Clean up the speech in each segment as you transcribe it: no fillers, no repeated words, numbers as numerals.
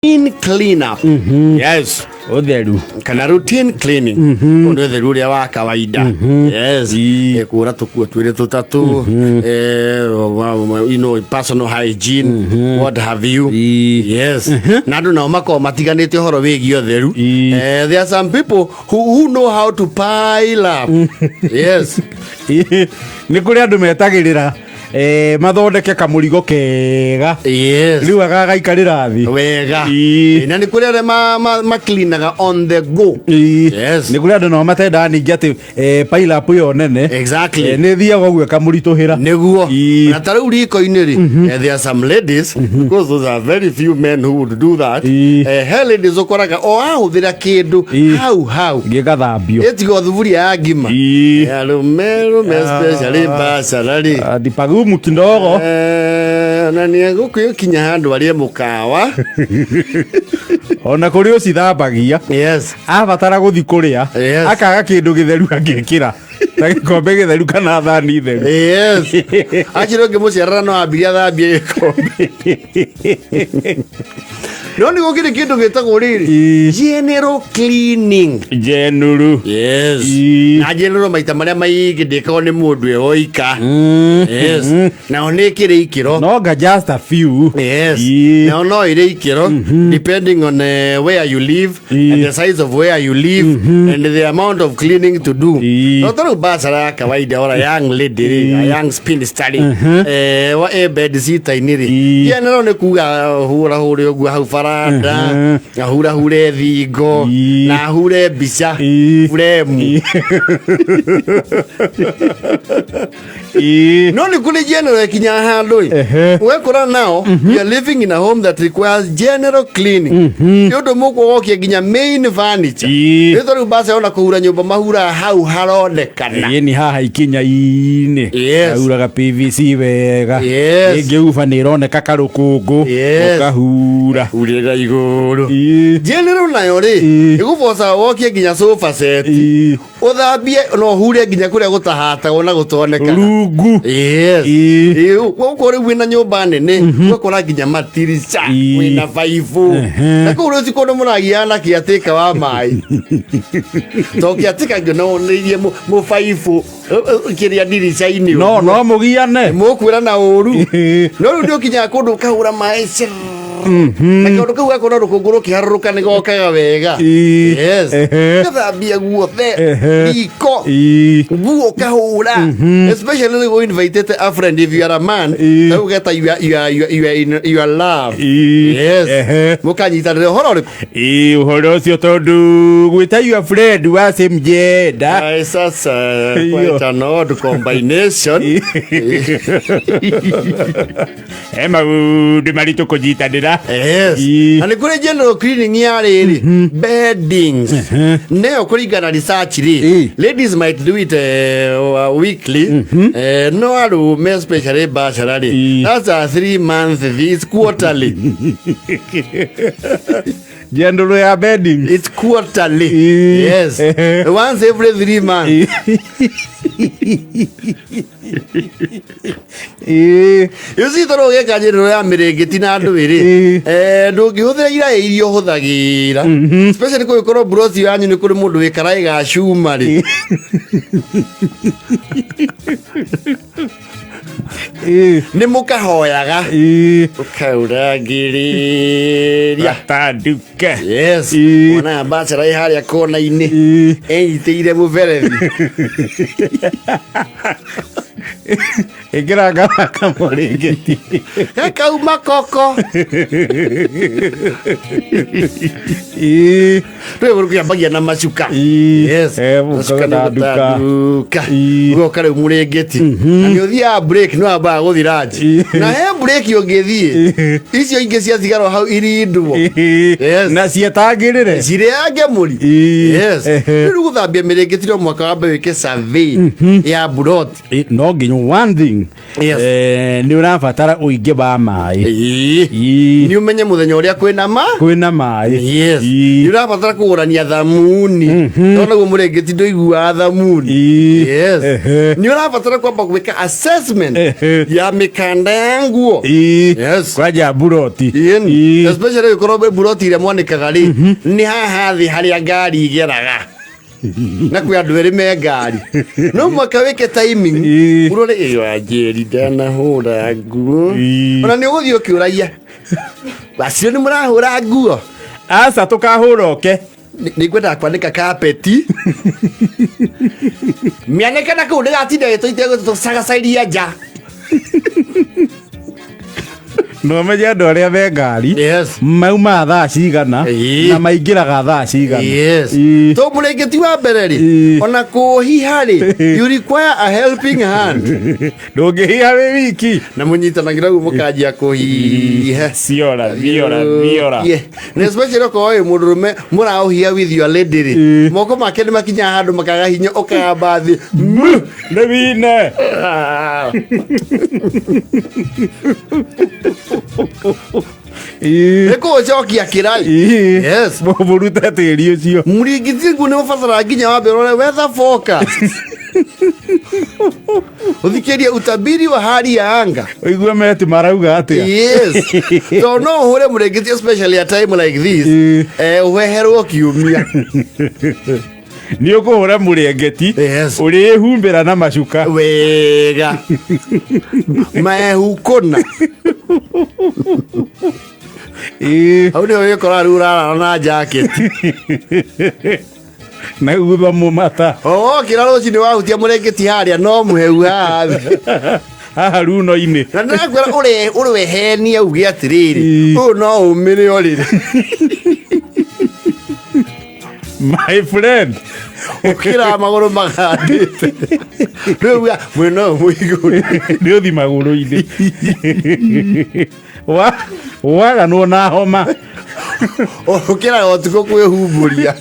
Routine clean up. Yes. Ũtheru. Kana routine cleaning, ũndũ ũtheru ũrĩa wa kawaida, yes. Kũhũra tũkuo twĩrĩ tũtatũ, personal hygiene, what have you. Yes, na andũ nao makoragwo matiganĩte ũhoro wĩgiĩ ũtheru. There are some people who know how to pile up, yes. Nĩ kũrĩ andũ metagĩrĩra mathondeke kamũrigo kega. Rĩu agagaikarĩra thĩ. Wega. Na nĩ kũrĩ arĩa macleanaga on the go. Yes. Nĩ kũrĩ andũ nao matendaga ningĩ atĩ pile up ĩyo nene. Nĩ thiaga ũguo ĩkamũritũhĩra. Nĩguo. Na ta rĩu riko-inĩ rĩ, there are some ladies, because those are very few men who would do that. He ladies ũkoraga o ahũthĩra kĩndũ hau hau gĩgathambio. Ĩtigo thuburia ya ngima. Arũme rũme, especially bachelor rĩ. Ah, ni pagumu kidogo. Na nĩ egũkĩkinya handũ arĩe mũkawa. Ona kũrĩ ũcithambagia. Abatara gũthi kũrĩa, akaga kĩndũ gĩtheru angĩkĩra ta gĩkombe gĩtheru kana thani theru. Yes, actually ũngĩmũcerera no ambirie athambie gĩkombe, no nĩ gũkĩrĩ kĩndũ gĩtagwo rĩrĩ, general cleaning. General. Yes. Na general maita marĩa maingĩ ndĩkagwo nĩ mũndũ e woika. Yes, nao nĩ ĩkĩrĩ ikĩro. No nga just a few. Yes. Nao no ĩrĩ ikĩro depending on where you live and the size of where you live and the amount of cleaning to do. No tarĩu bachelor ya kawaida or a young lady rĩ, a young spinster rĩ, wa ĩ bed sitter-inĩ rĩ, general nĩ kuga hura hure ũguo hau baranda, ahura hure thingo, na ahure mbica buremu. No nĩ kũrĩ general ĩkinya handũ ĩ, ũgakora nao you are living in a home that requires general cleaning, nĩ ũndũ mũkũgokia nginya main furniture. Nĩ tondũ baca ona kũhura nyũmba mahuraga hau haronekana. Ĩĩ, ni haha ikinya-inĩ. Ahuraga PVC wega. Rĩngĩ uba nĩ ĩroneka karũkũngũ. Ũkahura. Hurĩra igũrũ. General nayo rĩ, ĩgũboca wokie nginya sofa set, ũthambie na ũhure nginya kũrĩa gũtahatagwo na gũtonekaga. Rungu. Yes. Gũkũ rĩu wĩna nyũmba nene, ũgakora nginya matirica, wĩna baibũ, na kũu rĩu ti kũndũ mũragiana na kĩatĩka wa maĩ, to kĩatĩka ngĩoneirie mũbaibũ kĩrĩa ndirica-inĩ. No no mũgiane. Mũkwĩra na ũru, no rĩu nĩ ũkinyaga kũndũ ũkahũra maĩ na kaũndũ kau gakona rũkũngũ rũkĩharũrũka nĩ gokaga wega. Yes. Gathambia guothe, riko, nguo ũkahũra, especially rĩu invitete a friend, if you are a man. Rĩu geta you are in your love. Yes. Mũkanyitanĩra ũhoro ũrĩkũ? Ĩĩ, ũhoro ũcio tondũ gwĩta your friend wa same gender. Ai, sasa. Iyo. Quite an odd combination. He maũndũ maritũ kũnyitanĩra. Yes. Na nĩ kũrĩ general cleaning ya rĩrĩ, beddings, neyo kũringana na research rĩ, ladies might do it weekly, no arũme, especially bachelor rĩ, that's a 3 month, it's quarterly. General ya bedding. It's quarterly. Yes, once every 3 months. You see, tondũ ũgĩka njĩrĩro ya mĩrĩngĩti na ndwĩrĩ, ndũngĩhũthĩra iraĩ iria ũhũthagĩra, especially kũngĩkorwo mburoti yanyu nĩ kũrĩ mũndũ wĩ karaĩ ga cuma rĩ. Nĩ mũkahoyaga ũkaurangĩrĩria. Tanduke. Yes. Mwana bachelor ĩ harĩa kona-inĩ enyitĩire mũberethi. Ĩkĩra kamũrĩngĩti. Gakauma koko. Rĩu kĩambagia na macuka. Yes. Macuka nĩ mũkaganduka. gũtanduka. Ũgoka rĩu mũrĩngĩti, na nĩ ũthiaga break, no ambaga gũthi lunch, na he break ũngĩthiĩ icio ingĩ ciatigarwo hau irindwo. Yes. Na cietangĩrĩre. Cireange mũri. Yes. Rĩu gũthambia mĩrĩngĩti no mwaka wambe wĩke survey ya buroti. No nginya one thing, nĩ ũrabatara ũingĩ wa maĩ. Nĩ ũmenye mũthenya ũrĩa kwĩna ma kwĩna maĩ. Yes. Nĩ ũrabatara kũgũrania thamuni, tondũ naguo mũrĩngĩti ndũiguaga thamuni. Yes. Nĩ ũrabatara kwamba gwĩka assessment ya mĩkanda ya nguo. Yes. Kwanja mburoti. Ĩni. Especially gĩkorwo mburoti iria mwanĩkaga rĩ, nĩ haha thĩ harĩa ngari igeraga, na kwĩ andũ erĩ me ngari, no mwaka wĩke timing. Ũrore ĩyo ya njeri ndanahũra nguo. Ona nĩ ũgũthiĩ ũkĩũragia acio nĩ mũrahũra nguo. Aca, tũkahũra oke. Nĩ ngwendaga kwanĩka kapeti, mĩanĩke na kũu ndĩgatinda ĩtũite tũcagacairia nja. No menye andũ arĩa me ngari maumaga thaa cigana na maingĩraga thaa cigana. To mũrĩngĩti wa mbere rĩ, ona kũhiha rĩ, you require a helping hand. Ndũngĩhiha wĩ wiki. Na mũnyitanagĩra ũguo mũkanjia kũhiha. Ciora thiora thiora. Yeah. Na especially okorwo wĩ mũndũrũme mũraũhia with your lady rĩ, moko make nĩ makinyaga handũ makaga hinya, ũkamba thĩ. Nĩ wine. Nĩ kũũcokia kĩrai. Yes. Mũrute tĩri ũcio. Mũringiti nguo nĩ ũbataraga nginya wambe ũrore weather forecast, ũthikĩrie utabiri wa hali ya anga. Ũigue meti marauga atĩa. Yes, so no ũhũre mũrĩngĩti, especially a time like this, ũheherwo kiumia. Nĩ ũkũhũra mũrengeti. Ũrĩhumbĩra na macuka. Wega mehu kũna. Hau nĩho wĩkora rĩu ũrarara na jacket. Na gutha mũmata. Wokĩra rũcinĩ wahutia mũrĩngĩti harĩa no mũhehu haha thĩ. Haha runo-inĩ. Na ndĩrakwĩra ũrehenia uge atĩrĩrĩ, ũyũ no ũmĩre ũrĩrĩ. My friend. Ũkĩra magũrũ magandĩte, rĩu mwena ũyũ mũigũrũ. Nĩ ũthi magũrũ-inĩ. Waganwo na homa. Ũkĩraga ũtukũ kwĩhumbũria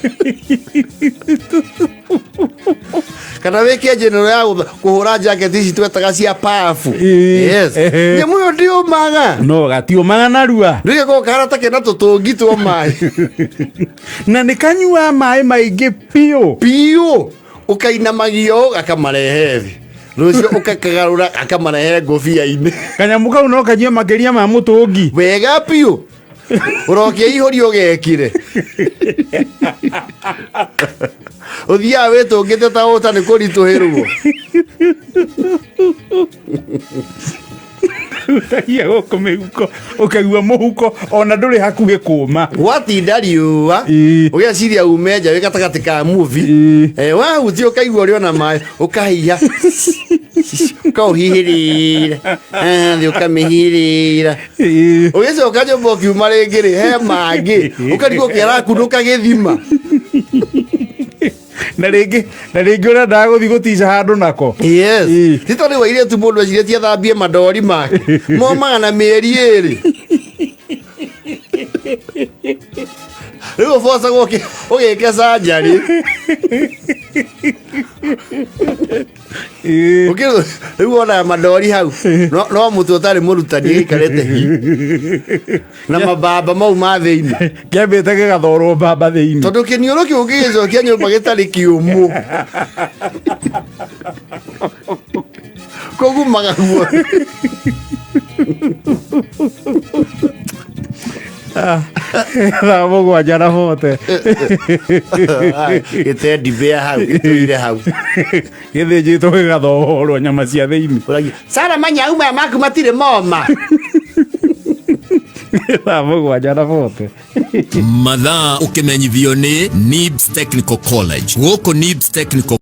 kana wĩke njenero ya kũhũra jacket ici twetaga cia pafu. Yes. Nyamũ ĩyo ndĩũmaga. No gatiũmaga narua. Rĩu kahana ta kena tũtũngi twa maĩ. Na nĩ kanyua maĩ maingĩ biũ. Biũ, ũkainamagio ũũ akamarehe thĩ, rũciũ ũkakagarũra akamarehe ngũbia-inĩ. Kanyamũ kau no kanyue makĩria ma mũtũngi. Wega biũ, ũrokia ihũri ũgekire, ũthiaga wĩtũngĩte ta ũta nĩ kũritũhĩrwo. Utagia gũkũ mĩhuko, ũkaigua mũhuko ona ndũrĩ hakuhĩ kũma. Gwatinda riũa, ũgeciria ume nja wĩ gatagatĩ ka movie. Wahutia ũkaigua ũrĩ ona maĩ, ũkahiha, ũkaũhihĩrĩra thĩ, ũkamĩhihĩrĩra. Ũgĩcoka nyũmba ũkiuma rĩngĩ rĩ, he mangĩ ũkarigwo kĩarakunũka gĩthima. Na rĩngĩ ũrendaga gũthiĩ gũtica handũ nako. Yes. Ti tondũ airĩtu mũndũ ecirĩtie athambie mandori make momaga na mĩeri 2, rĩu ũbocagwo ũgĩke canjarĩ. Rĩu wonaga mandori hau no mũtwe ũtarĩ mũrutani gĩikarĩte hi na mabamba mau ma thĩinĩ. Kĩambĩte gĩgathorwo mbamba thĩinĩ. Tondũ kĩniũrũ kĩu ũngĩgĩcokia nyũmba gĩtarĩ kĩũmũ kũgumaga guo. Thaa 7 na bote. Gĩtendi mbĩa hau gĩtũire hau. Gĩthĩnjĩtwo gĩgathorwo nyama cia thĩinĩ. Ũragia, Sara, manyau maya maku matirĩ moma. Thaa 7 na bote. Mathaa ũkĩmenyithio nĩ NIBS Technical College gũkũ NIBS Technical.